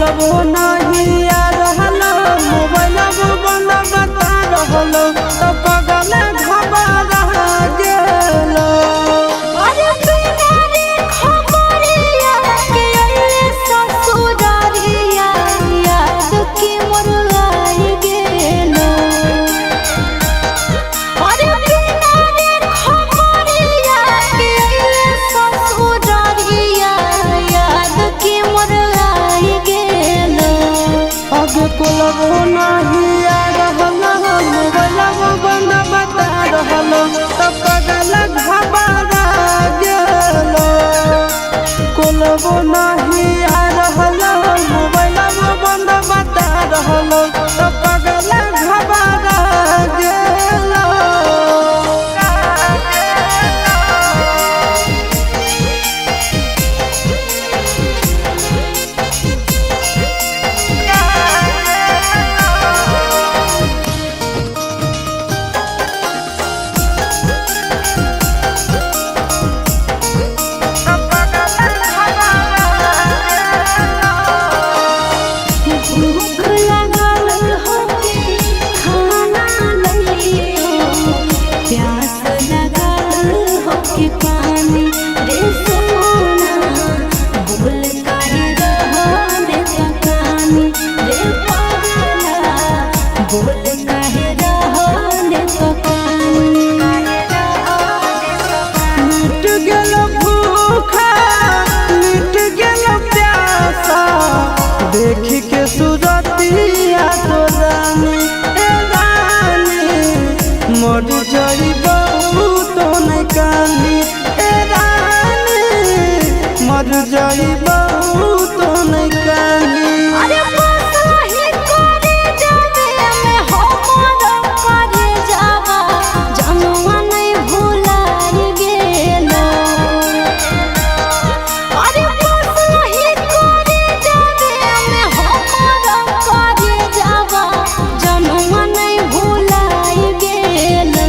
कोलबो नहीं आ रहल, मोबाइलबो बंद बता रहल, त पगल घबरा गेलो। अरे बिना रे खबरिया के अइले ससुरारिया, याद के मोर आई गेलो। अरे बिना रे खबरिया के अइले ससुरारिया, याद के मोर आई गेलो। अब कोलबो नहीं आ रहल, मोबाइलबो बंद बता रहल, त पगल घबरा गेलो। कोलबो नहीं आ रहल, मोबाइलबो बंद बता रहल, त पगल घबरा गेलो। भूख लागल होके खाना लइयो, प्यास लागल होके पानी रे सोना, भूल काहे रहले पकानी रे पगला, भूल काहे रहले पकानी। मिट गेल भूखा, मिट गेल प्यासा, देख के सुरतिया तो रानी, ए रानी, मर जई बहुत नहीं कानी, ए रानी, मर जई बहुत नहीं कानी। अरे बसही करे जावे में हमर करे जावा, जनुआ नहीं भुलाई गेलो। अरे बसही करे जावे में हमर करे जावा, जनुआ नहीं भुलाई गेलो।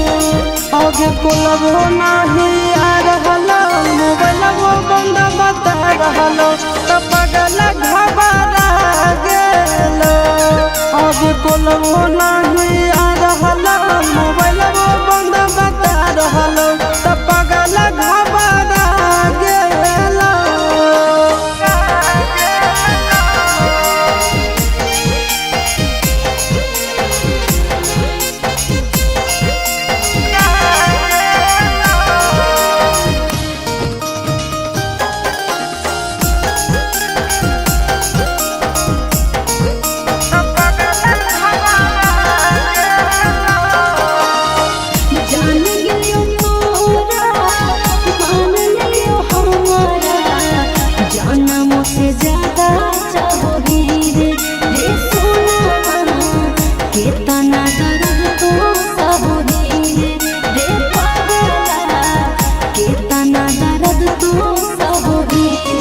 आगे कोलबो नहीं आ रहल, मोबाइलबो बंद बता रहल, त पगल घबरा गेलो। आगे कोलबो नहीं आ रहल, मोबाइलबो बंद बता रहल, त पगल घबरा गेलो। जान गेलियो तोरा, मान लियो हमारा, जानमो से ज्यादा चाहोगी रे रे सोना, केतना दर्द तो सहोगी रे रे पगला, केतना दर्द तो सहोगी रे।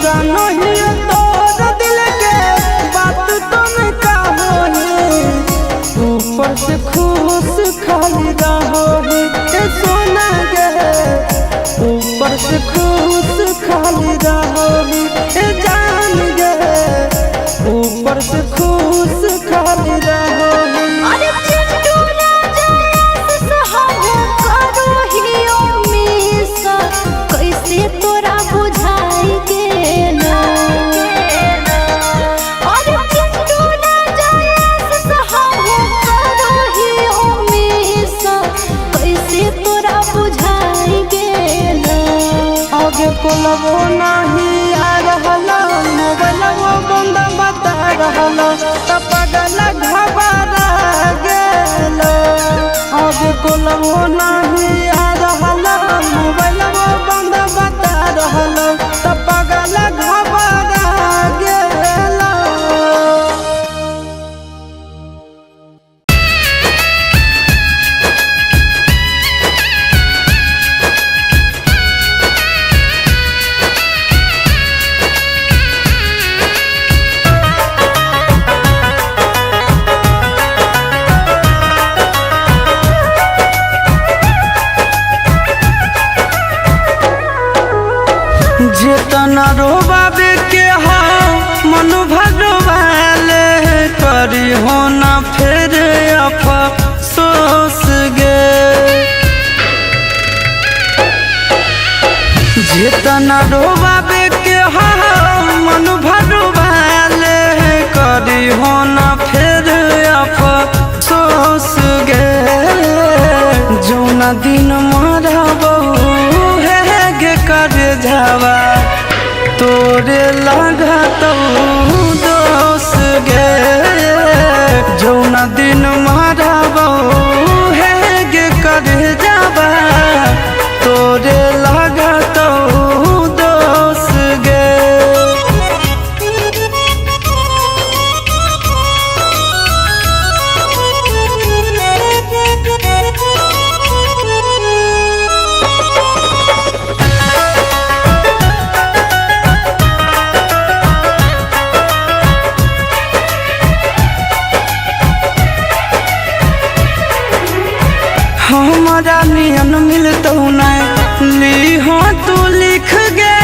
जानो ही तोर दिल के बात तुम कहो, ऊपर से खुश खाली रहो ए सोना गे, ऊपर से खुश खाली रहो ए जान गे, ऊपर से खुश खाली रहो। अरे चिंटू राजा से हम करो ही मिस, कैसे तोरा बुझाई गेलो। अरे चिंटू राजा से हम करो ही मिस, कैसे तोरा बुझाई गेलो। आगे कोलबो नहीं आ रहल, मोबाइलबो बंद बता रहल, त पगल घबरा गेलो। आगे कोलबो नहीं आ रहल, मोबाइलबो बंद बता रहल, त पगल घबरा गेलो। जेतना रोबाबे के हो मन भरवाले करी हो ना फिर अफसोस गे। जितना रोवाबे के हो मन भरवाले करी हो ना फिर अफसोस गे। जौना दिन मरबौ हे गे कर जावा तोरे लगतौ दोस गे। जौना दिन मरबौ हे गे कर जावा तोरे लगतौ दोस गे। हमारा नियन मिलतौ नहीं ली हो तू लिख गे।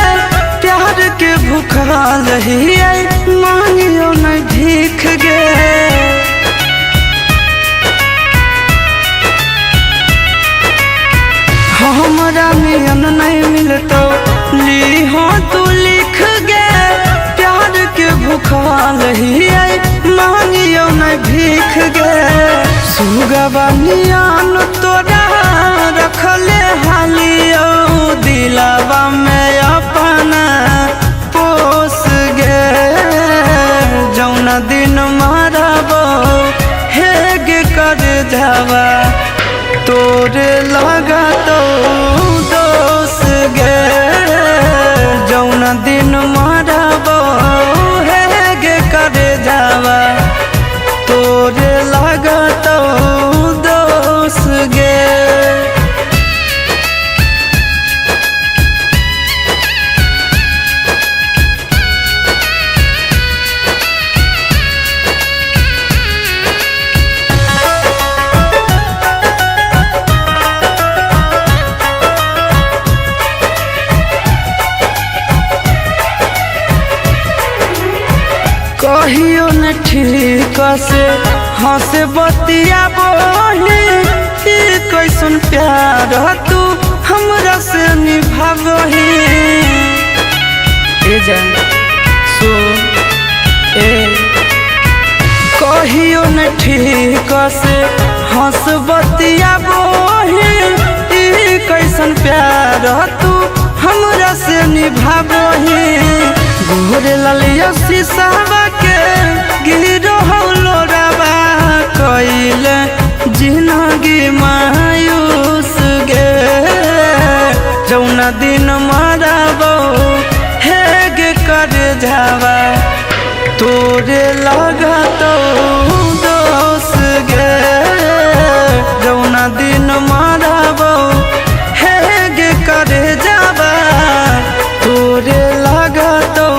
प्यार के भूखल ही मांगियो नहीं भीख गे। हमारा नियन नहीं मिलतौ ली हो तू लिख गे। प्यार के भूखल ही मांगियो नहीं भीख गे। सुगवा नियन तोरा रखले हालियो दिलावा में अपना पोस गे। जौना दिन मरबो हे गे कर जावा तोरे लगतौ दोस गे। जौना दिन मरबो हे गे कर जावा तोरे लगतौ दोस गे। कहियो न ठीक से हंस बतिया बोली कैसन प्यार तू हमरा से निभाबही। ए जान सो ए कहियो न ठीक से हंस बतिया बोही कैसन प्यार तू हमरा से निभाबही। गोरे ललिया शीशावा के गिरो लोरावा कइले जिनगी मायूस गे। जौना दिन मरबो हे गे कर जावा तोरे लगतौ दोस गे। जौना दिन मरबो हे गे कर जावा तोरे लगतौ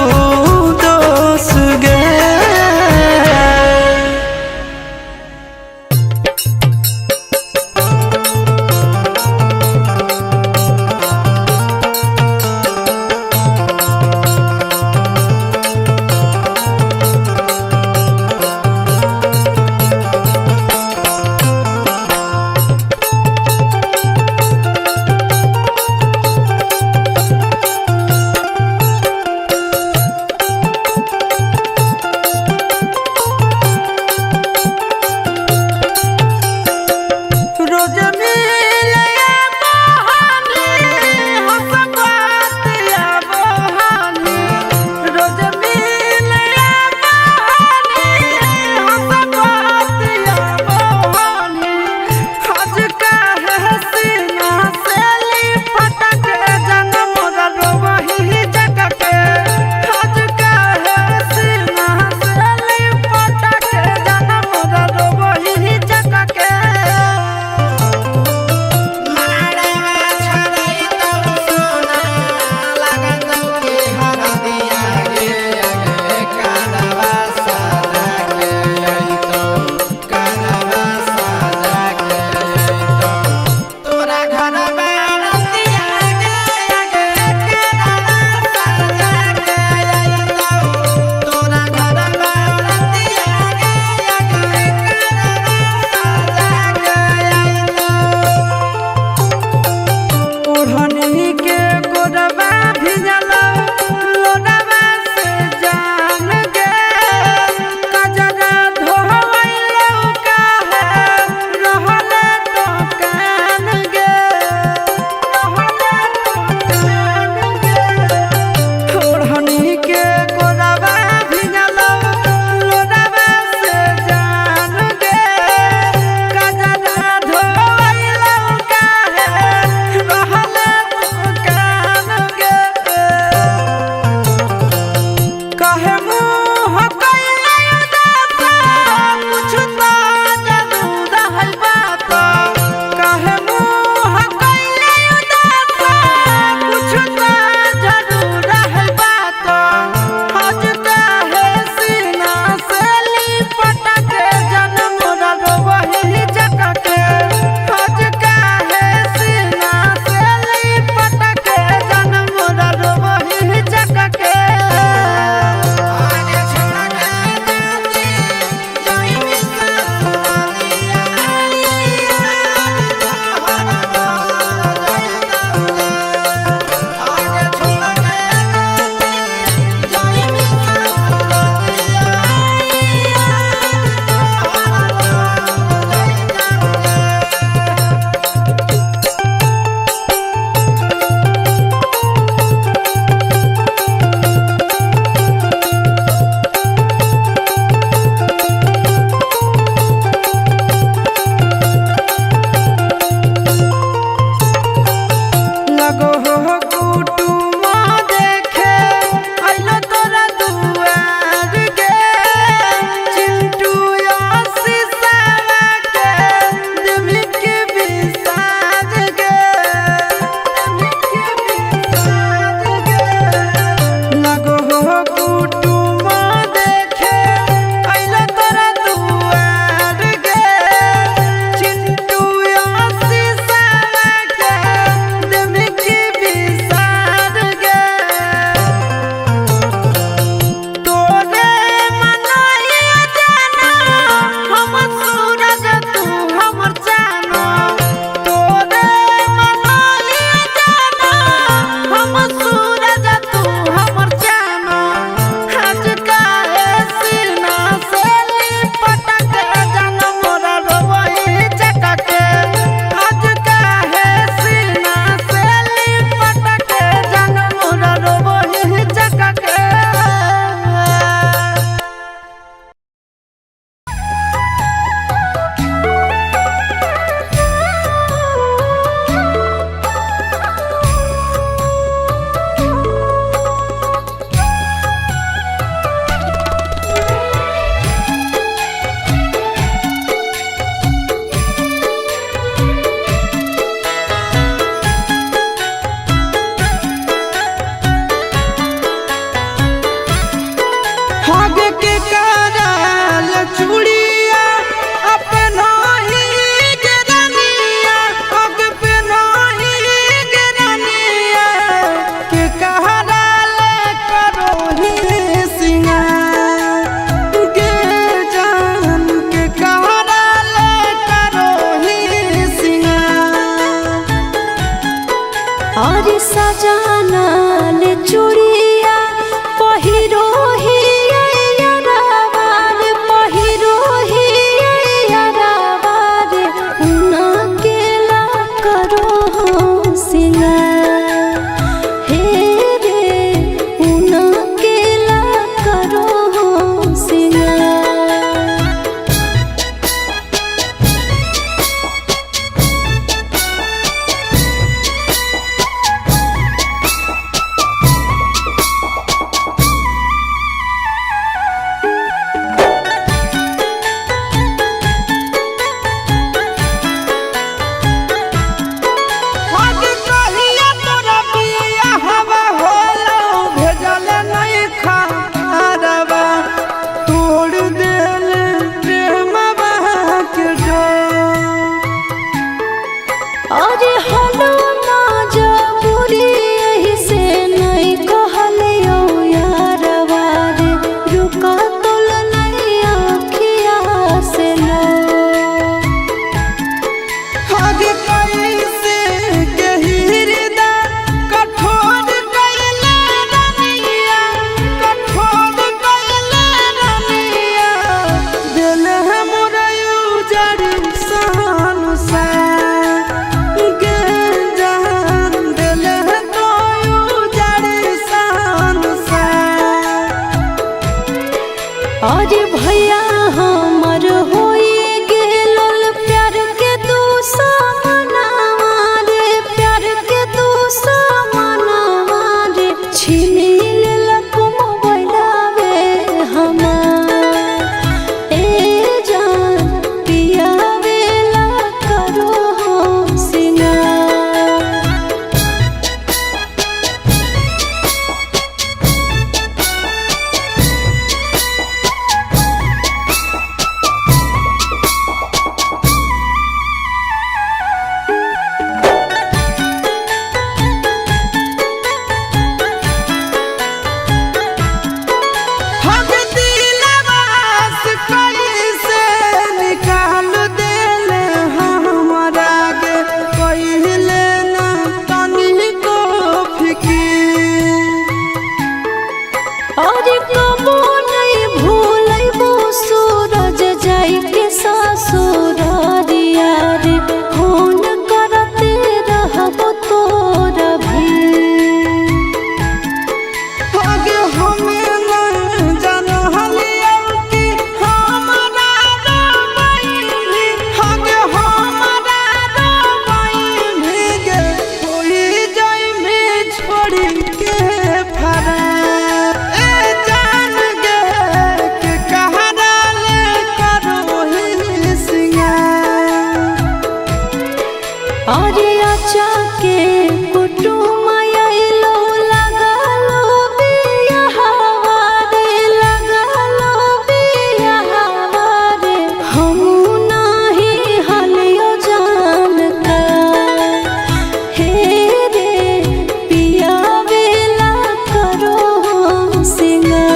दोस गे। सजाना ले चूड़िया पहिरो ही यारावा रे, पहिरो ही यारावा रे, उना केला करो हो सिंगार। हे रे उना केला करो हो सिंगार। आज कहिया तोरा बियाहवा होलो, भेजल नहीं खारवा, तोड़ देल प्रेमवा के डोर। अरे हलो ना जबूरी एही से नहीं कहलियो यारवा रे, रुका तोल नहीं आँखिया से लो। आग कैसे के हृदय कठोर कैले रनिया, कठोर कैले रनिया, दिल है मोर उजड़ सन सा गे जान, दिल है तो उजड़ सन सा। अरे भैया हमर होई गेलल प्यार के दुश्मनावा रे, प्यार के दुश्मनावा रे, छीन लेलक मोबाइलवे हमार। ए जान पियावेला करो हो सिंगार। हम दिलवा से कैसे निकाल देले हमरा के, कहिले ना तनिको फिकीर। अरे कबो नहीं भूलैबो सूरज जाई के ससुरारिया रे, फोन करते रहबो तोरा भी। आगे हमें न जानलियो कि हमरा रोबैली, आगे हमरा रोबैली गे, होई जाइमे छोड़ी के फरार। ए जान गे के कहारा ले करोही सिंगार। अरे आचा के कुटुम आइलो लगालो बियाहवा रे, लगालो बियाहवा रे, हमू नाही हलियो जान का। हे रे पियावेला करो हो सिंगार।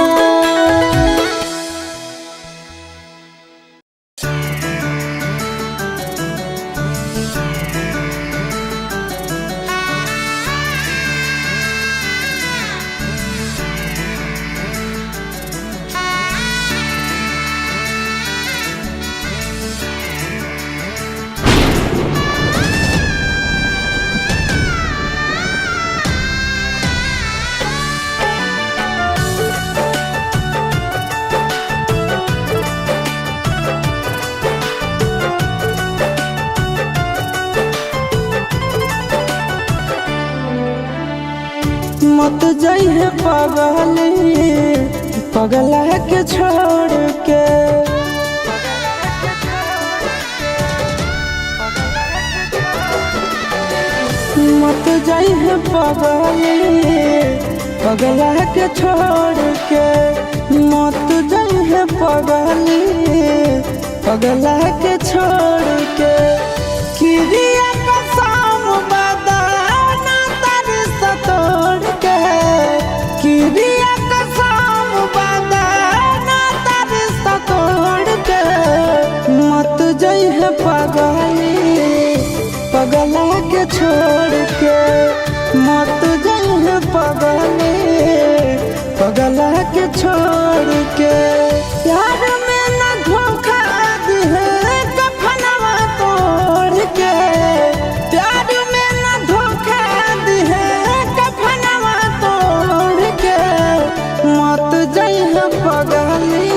मत जाइए पगली, पगला के छोड़ के। मत जाइए पगली, पगला के छोड़ के। मत जाइए पगली, पगला के छोड़ के। किरिया कसम बदाना तर तोड़ के, किरिया कसम बदाना तर तोड़ के। मत जइहे पगली, पगला के छोड़ के। मत जइहे पगले, पगला के छोड़ के। प्यार में न धोखा दिहे कफनवा तोड़ के, प्यार में न धोखा दिहे कफनवा तोड़ के। मत जइहे पगली,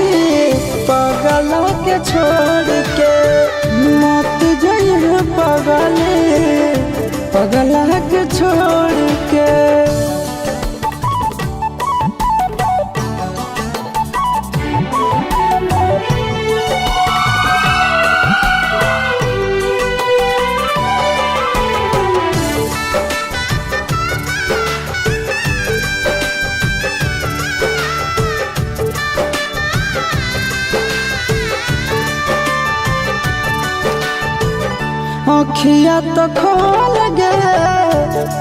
पगला के छोड़ के। मत जइहे पगली, पगला के छोड़ के। अखिया तो खोल गे,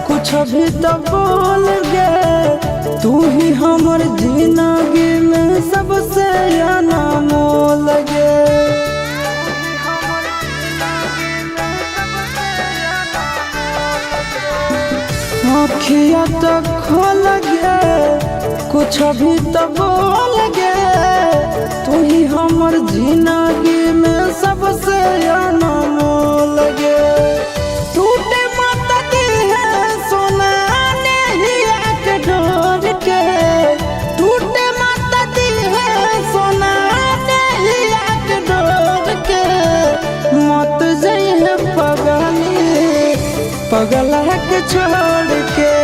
कुछ भी तो बोल गे, तू ही हमर जिंदगी में सबसे अनमोल गे। अखिया तो खोल गे, कुछ भी तो बोल गे, तू ही हमर जिंदगी में सबसे अनमोल गे। टूटे मत है सोना नहिया के डोर के, टूटे मत है सोना नहिया के डोर के। मत जइहे पगली, पगला के छोड़ के।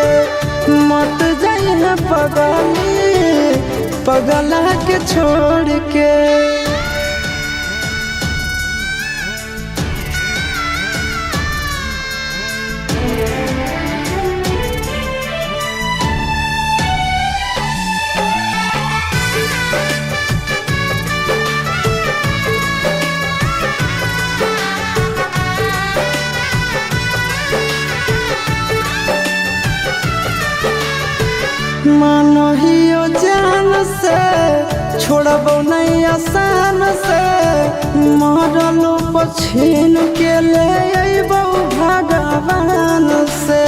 मत जइहे पगली, पगला के छोड़ के। मानो हियो जान से छोड़बो नहीं आसान से, मरलो पछीन के ले अइबो भगवान से।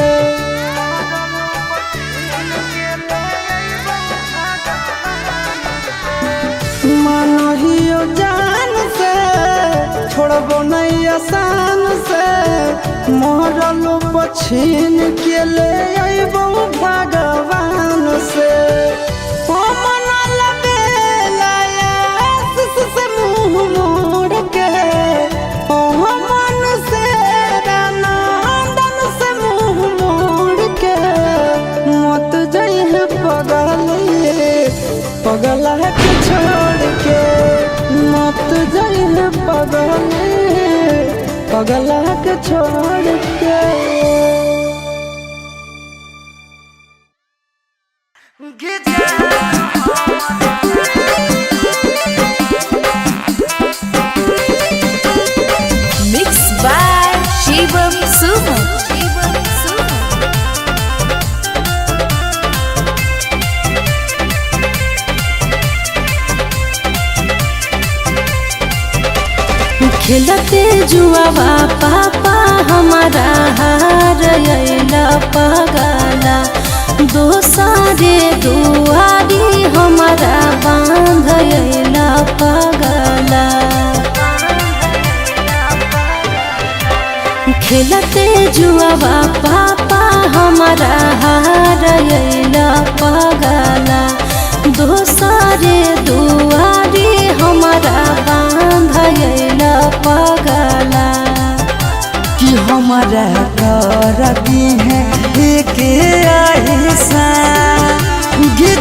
मानो हियो जान से छोड़बो नहीं आसान से, मरलो पछीन के ले अइबो भगवान से। ओ मन लबेला आस से मुँह मोड़ के, ओ मन से नंदन से मुँह मोड़ के। मत जइहे पगली, पगला के छोड़ के। मत जइहे पगली, पगला के छोड़ के। Mix by Shivam Suman. Shivam Suman. खेलते जुआवा पापा हमारा हार अइला पगला, दोसरे दुआरी हमारा बांध अइला पगला। खेलते जुआवा पापा हमारा हार अइला पगला, दोसरे दुआरी हमारा बांध अइला पगला। कि हमारा कर दी है एक ऐसा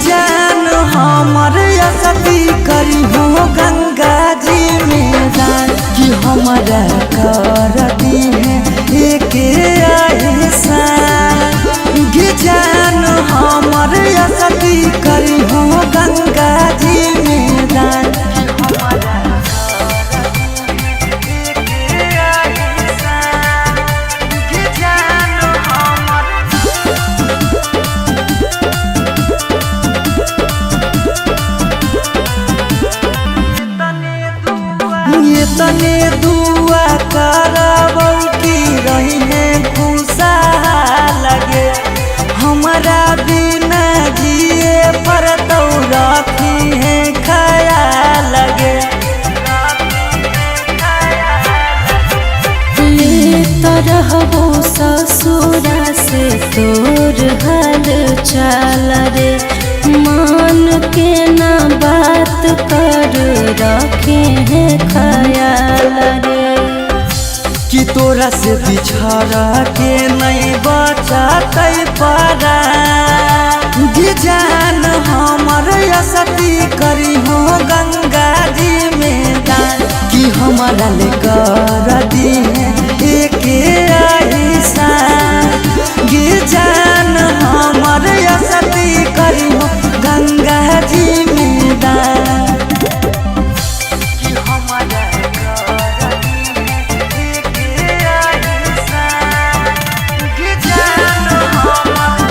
जान, हमर असती करी हो गंगा जी में दान। कि हमारा कर दी है एक ऐसा जान, हमर असती करी हो गंगा जी में दान। ये तने दुआ करबौ की रही है खुशहाल लगे। चाल रे, मान के ना बात कर रखे हैं ख्याल रे। कि तोरा से बिछड़ के नहीं बचतै परा जान हमर असती करी हो गंगा जी में दान। कि हमारा ले कर दी एक एहसान गे जान हमर असती करी हो गंगा जी में दान। कि हमारा कर दी एक एहसान गे जान हमर।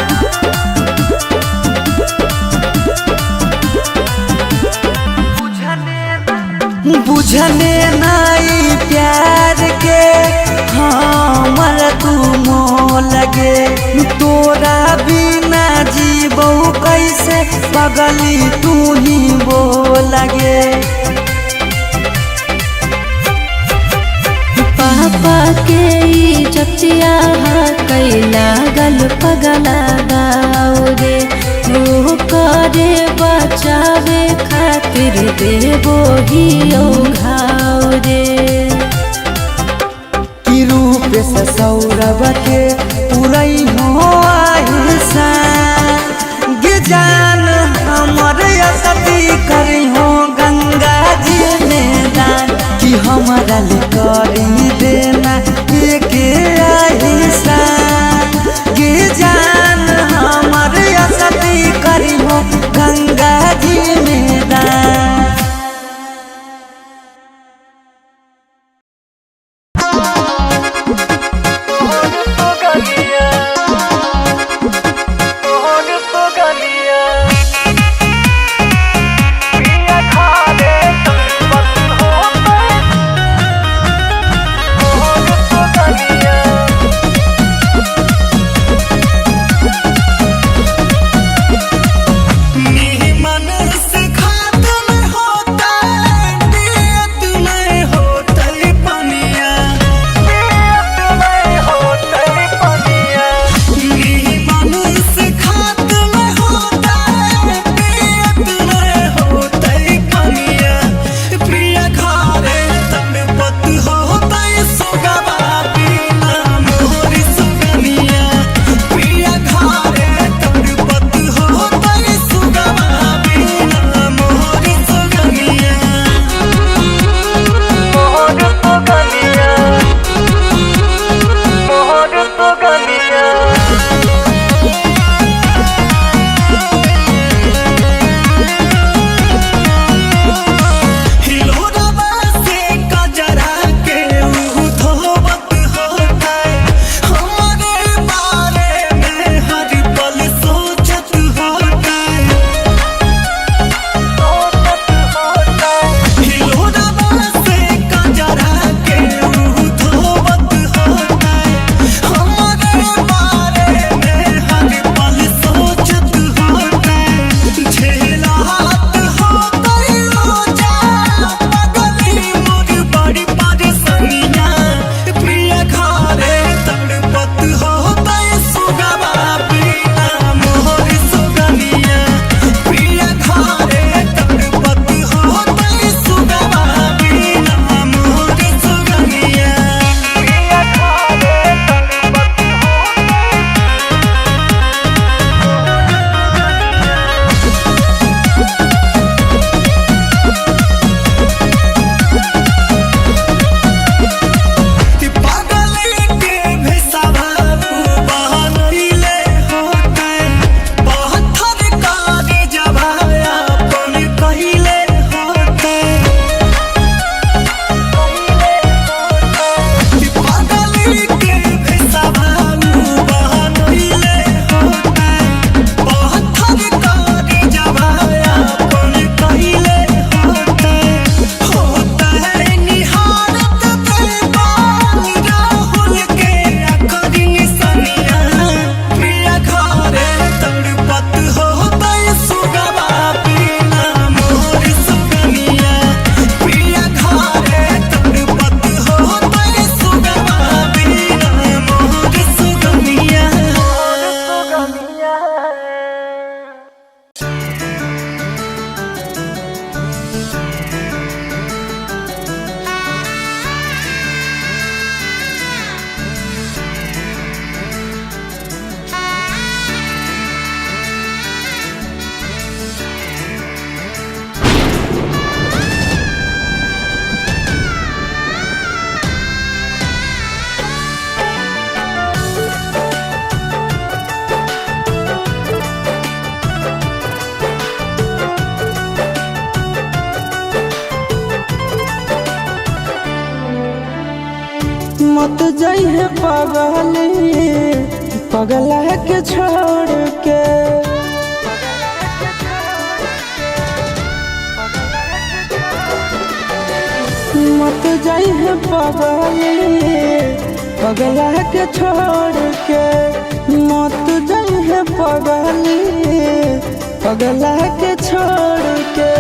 बुझने नाई प्यार के हमर तू मोह लगे, तोरा बिना जीबौ कैसे पगली तू ही बोलगे। पापा के इज्जतिया कैला गल पगला गाओ रे, वो करे बचावे खातिर देबो ही घाव रे। कि रूप से सौरभ के पुरई हो आहिसान गे जान हमर असती करी हो गंगा जी में दान। कि हमारा ले करी देना एक एहसान गे जान हमर असती करी हो गंगा जी में दान। गली जइहे पगली पगला के छोड़ के। मत जइहे पगली पगला के छोड़ के, मत जइहे पगली पगला के छोड़ के।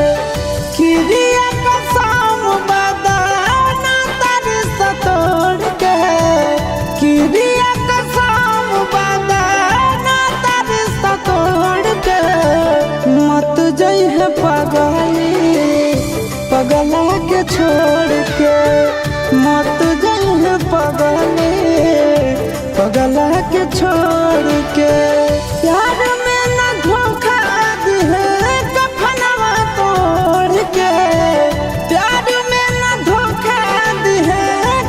किरिया कसम बदाना तारी सतोड़ के, किरिया कसम बदाना तारी सतोड़ के। मत जइहे पगली पगला के छोड़ के, मत जइहे पगली पगला के छोड़ के। प्यार में न धोखा दिहे कफनवा तोड़ के, प्यार में न धोखा दिहे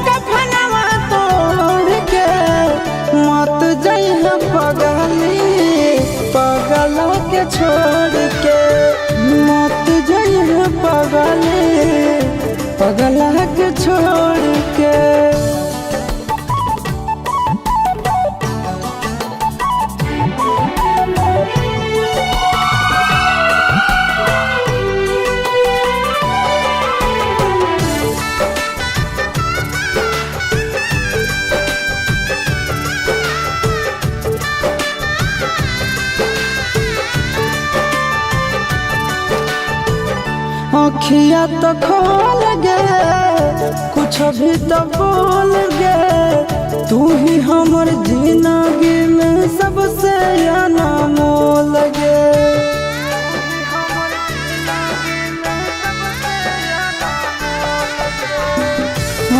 कफनवा तोड़ के। मत जइहे पगली पगला के छोड़ के, मत जइहे पगली पगला के छोड़ के। अखिया तो खोल गे कुछ भी तो बोल गे, तू ही हमर जिंदगी में सबसे अनमोल गे।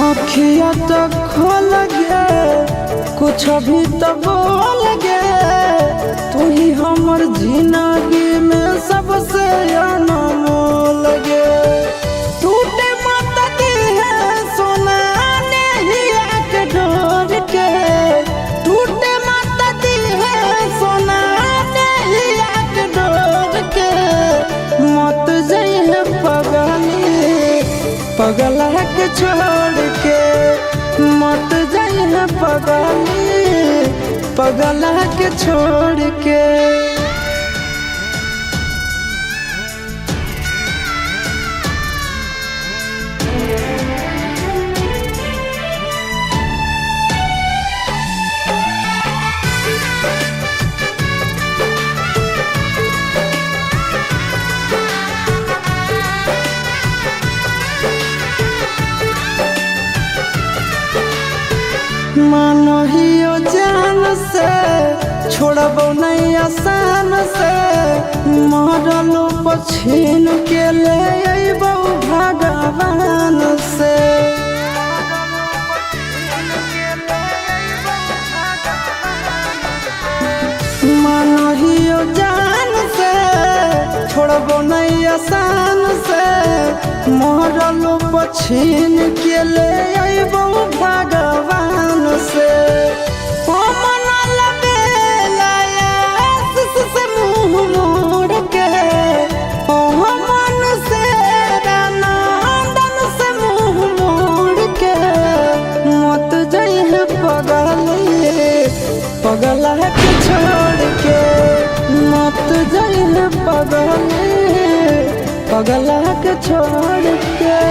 अखिया तो खोल गे कुछ भी तो बोल गे, तू ही हमर जिंदगी में सबसे अनमोल गे। टूटे मत है सोना नहिया के डोर के, टूटे मत है सोना नहिया के डोर के। मत जइहे पगली पगला के छोड़ के, मत जइहे पगली पगला के छोड़ के। मानो हियो जान से छोड़बो नहीं आसान से, मरलो पछीन के ले अइबो भगवान से। मानो हियो जान से छोड़बो नहीं आसान से, मरलो पछीन के ले अइबो भगवान से। ओ मन लबेला से मुँह मोड़ के, ओ मन से नंदन से मुँह मोड़ के। मत जइहे पगली पगला के छोड़ के, मत जइहे पगली पगला के छोड़ के।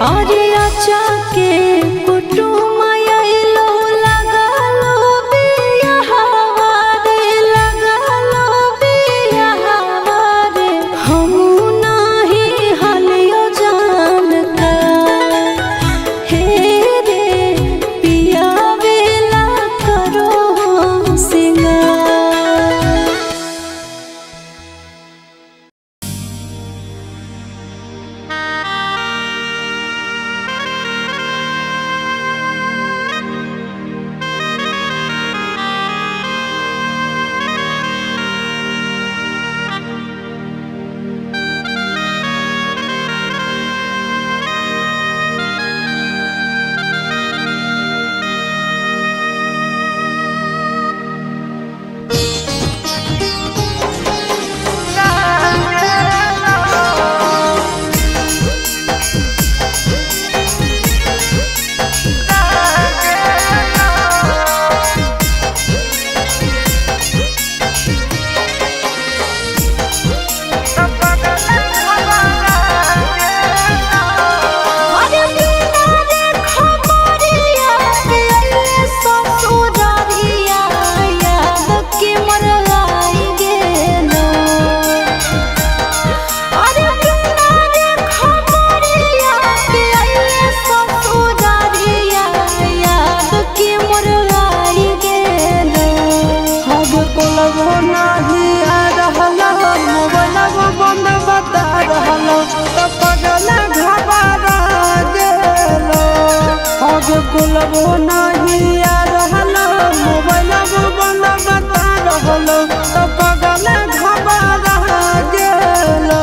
अरे आचा के कुटुम आइलो लगलो बियाहवा रे, लगलो बियाहवा रे। हमू नाही हलियो जान का हे रे पियावेला करो सिंगार। अरे बिना रे खबरिया के अइले ससुरारिया, याद के मरलाई गेलो। अरे बिना रे खबरिया के अइले ससुरारिया, याद के मरलाई गेलो। अब कोलबो नाही आ रहल, मोबाइलबो बंद बता रहल, त पगला घबरा गेलो। अब कोलबो नाही आ रहल, मोबाइलबो बंद बता रहल, त पगला घबरा गेलो।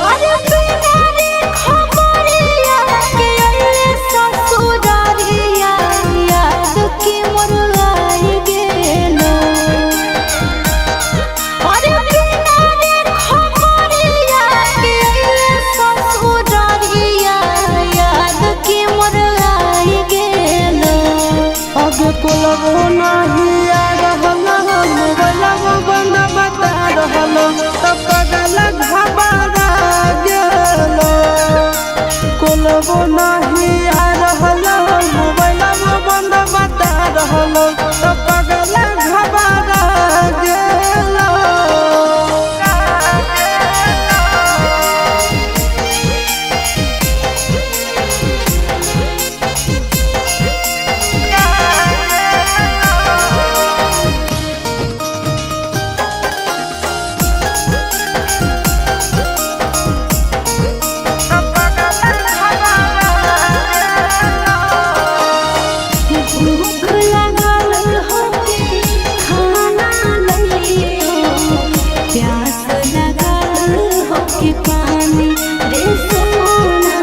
अरे बिना रे खबरिया के अइले ससुरारिया, याद के मरलाई गेलो। अरे बिना रे खबरिया के अइले ससुरारिया, याद के मरलाई गेलो। अब कोलबो नाही आ रहल, मोबाइलबो बंद बता रहल, त पगला घबरा गेलो। कोलबो नाही आ रहल, मोबाइलबो बंद बता रहल, त पगला घबरा गेलो। भूख लागल होके खाना लइयो, प्यास लागल होके पानी रे सोना,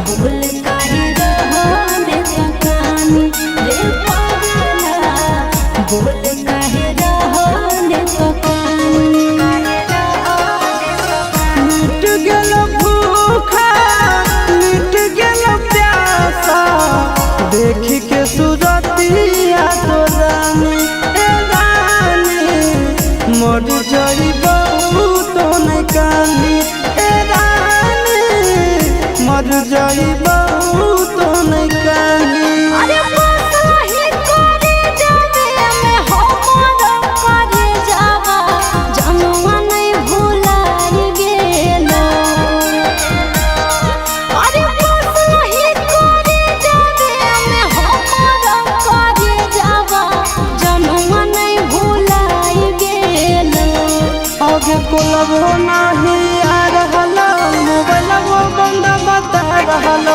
बोल काहे रहले पकानी रे पगला, बोल काहे रहले पकानी। मिट गेल भूखा, मिट गेल प्यासा, देख के सूरतिया तो रानी, ए रानी, मर जई बहुत कानी, ए रानी, मर जई बहुत कानी। अरे बसही करे जावे में हमर करे जावा, जनुआ नहीं भुलाई गेलो। अरे बसही करे जावे में हमर करे जावा, जनुआ नहीं भुलाई गेलो। अब कोलबो नाही आ रहल, मोबाइलबो बंद बता रहल,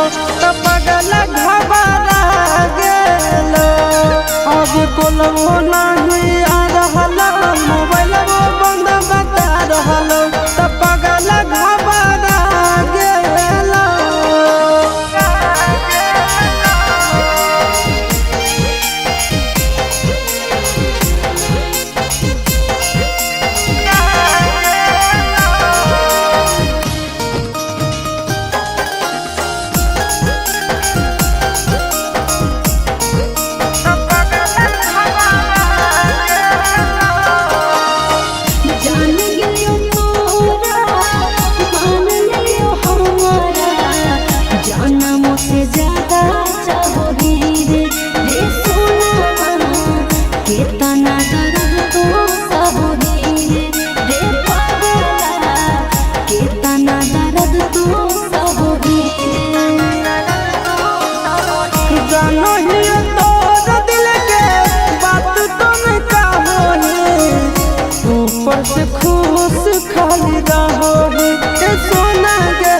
खाली रहोही ए सोना गे,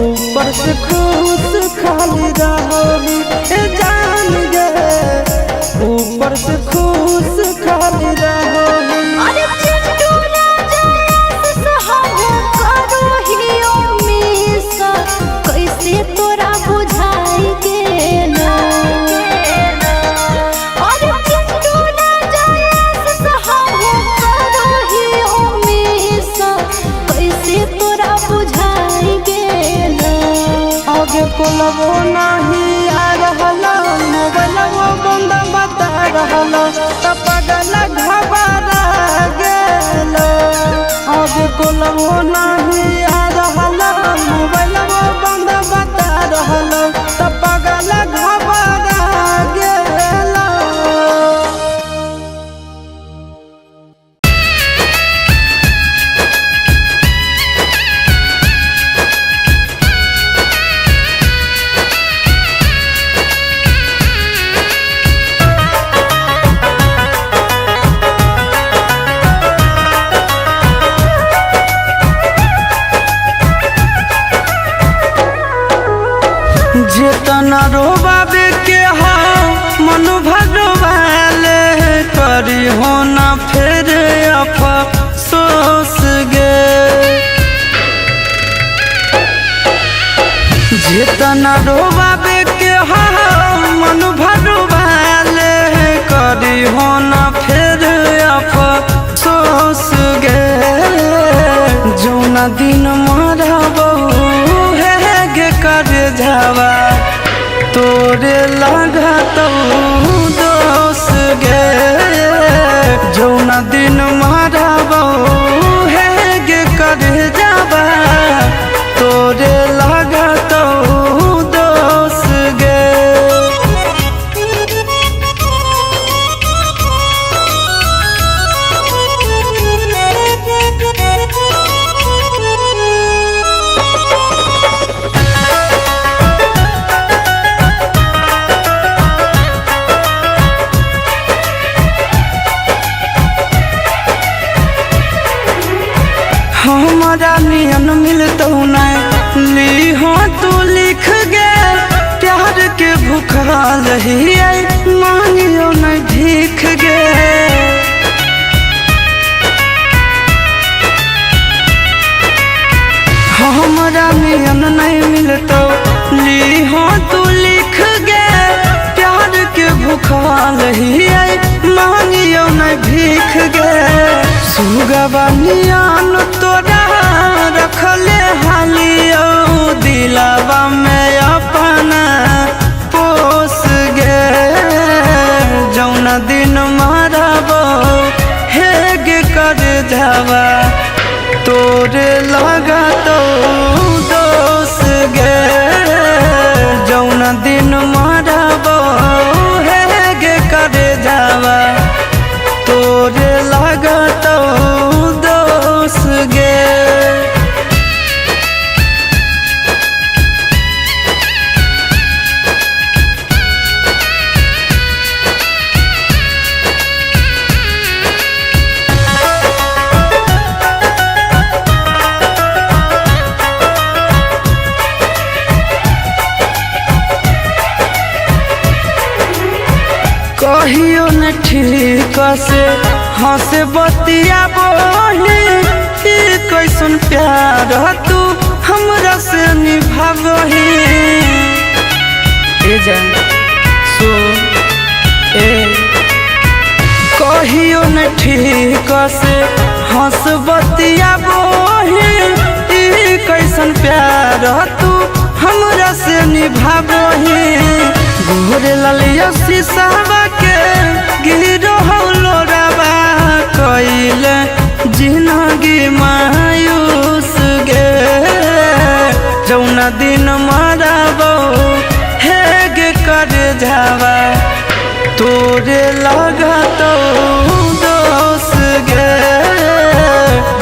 ऊपर से खुश खाली रहोही ए जान गे, ऊपर से खुश खाली रहोही। अरे चिंटू राजा हम करो ही उम्मीद, कैसे तोरा बुझाई गेलो। अरे चिंटू राजा हम करो ही उम्मीद, कैसे तोरा बुझाई गेलो। आगे कोलबो नहीं आ रहल, मोबाइलबो बंद बता रहल, त पगल घबरा गेल। आगे कोलबो नहीं आ रहल, मोबाइलबो बंद बता रहल, त पगल घबरा गेल। जेतना रोबाबे के हो मन भगवाले करी हो ना फिर अफसोस गे। जेतना रोबाबे के हो मन भगवाले करी हो ना फिर अफसोस गे। जौना दिन मरबो हे गे कर जावा तोरे लगतौ दोस गे। जौना दिन मरबो हे गे कर जावा तोरे लगतौ दोस गे। हमारा नियन मिलतौ नहीं ली हो तू लिख गे, प्यार के भूखल ही मांगियो नहीं भीख गे। हमारा नियन नहीं मिलतौ ली हो तू लिख गे, प्यार के भूखल ही मांगियो नहीं भीख गे। सुगवा नियन तोरा रखले हालियो दिलावा में अपना पोस गे। जौना दिन मरबो हे गे कर जावा तोरे लगतौ दोस गे। जौना दिन मरबो हे गे कर जावा तोरे लगतौ दोस गे। कहियो न ठीक से हंस बतिया बोही, कैसन प्यार तू हमरा से निभाबही। ए जान सुन ए कहियो न ठीक से हंस बतिया बोही, कैसन प्यार तू हमरा से निभाबही। गोरे ललिया शीशावा के गिरो लोरावा कइले जिनगी मायूस गे। जौना दिन मरबो हे गे कर जावा तोरे लगतौ दोस गे।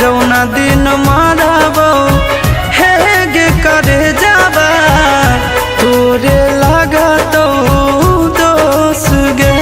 जौना दिन मरबो हे गे कर जावा तोरे लगतौ दोस गे।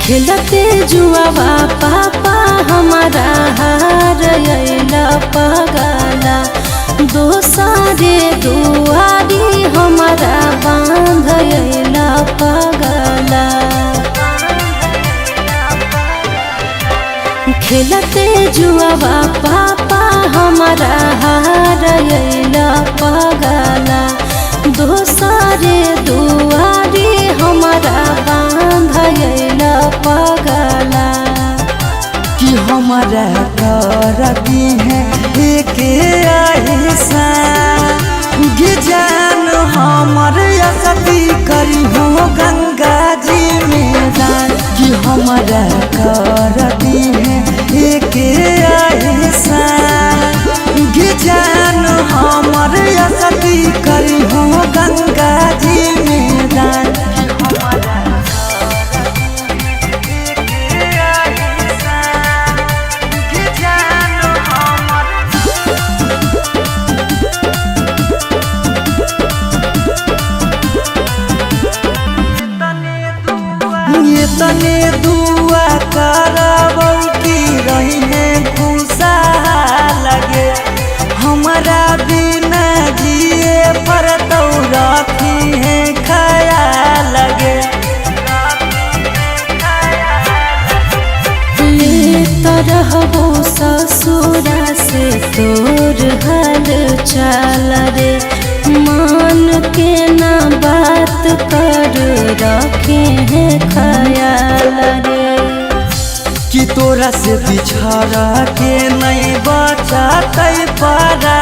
खेलते जुआवा पापा हमारा हार अइला पगला, दोसरे दुआरी हमारा बांध अइला पगला। खेलते जुआवा पापा हमारा हार अइला पगला, दोसरे दुआरी हमारा बांध अइला पगला। कि हमारा कर दी है एक जान हमर सती करी हो गंगा जी में दान। कि हमारा कर दी है एक जान हमर सती करी हो गंगा जी में दान। ये तने दुआ करबौ की रही है खुशा लगे, हमारा बिना जिए पर तो रखी है खया लगे। ले रहबो ससुरा से तोर हाल चाल रे, मान के ना बात कर रखे हैं ख्याल रे। कि तोरा से बिछड़ के नहीं बचतै परा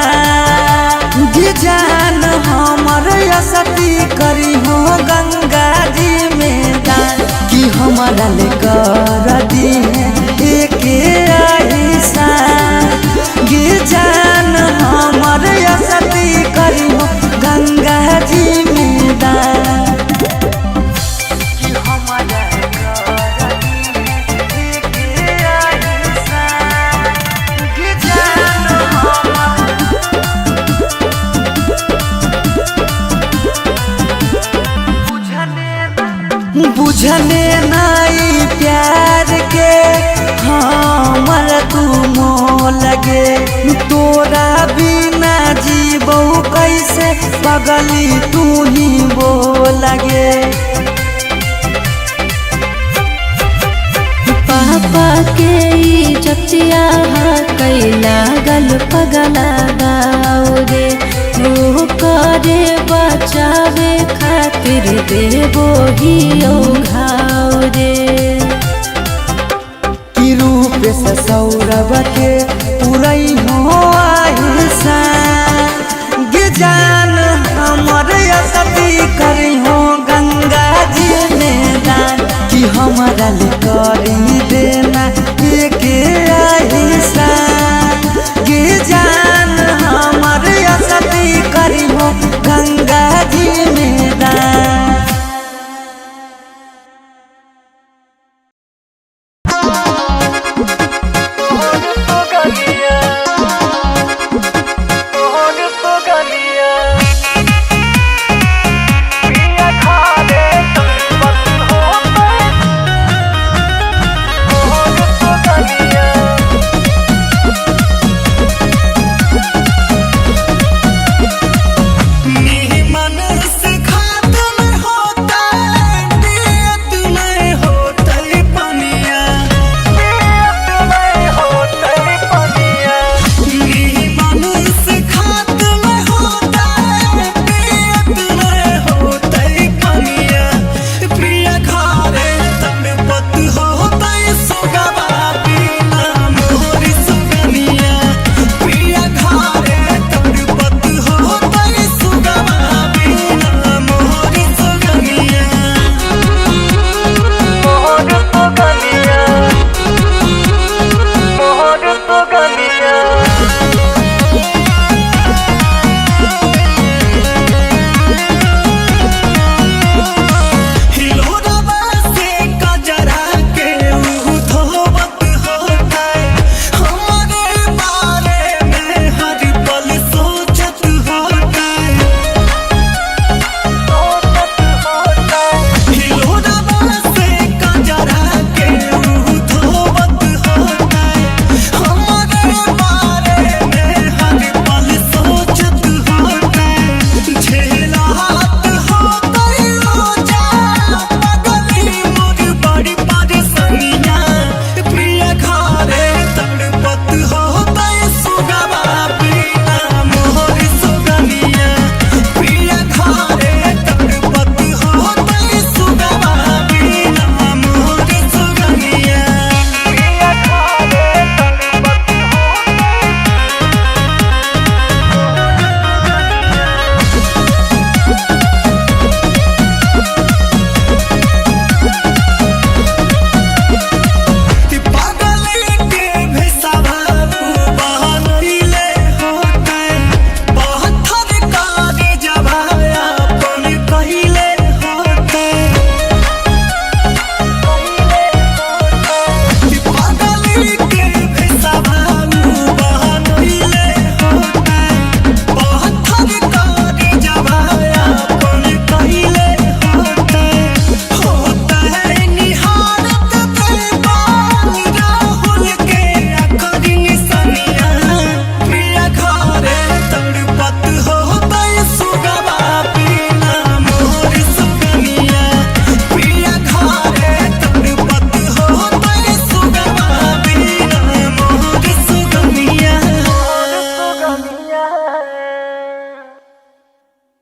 जान हमर सती करी हो गंगा जी में दान। कि हमारा ले कर दी है एक जान हमर सती करी हो गंगा जी में दान। कि हमारा बुझने नाई प्यार के हमर तू मोह लगे, तोरा बिना जीबौ कैसे पगली तू ही बो लगे। पापा के इज्जतिया कैला गल पगला गाओ रे, ओ करे बचावे खातिर देबो ही ओ घाव रे। कि रूप से सौरभ के पुरई हो आहिसा जान हमर सती करी हो गंगा जी में दान। कि हमारा ले करी देना एक आहिसा।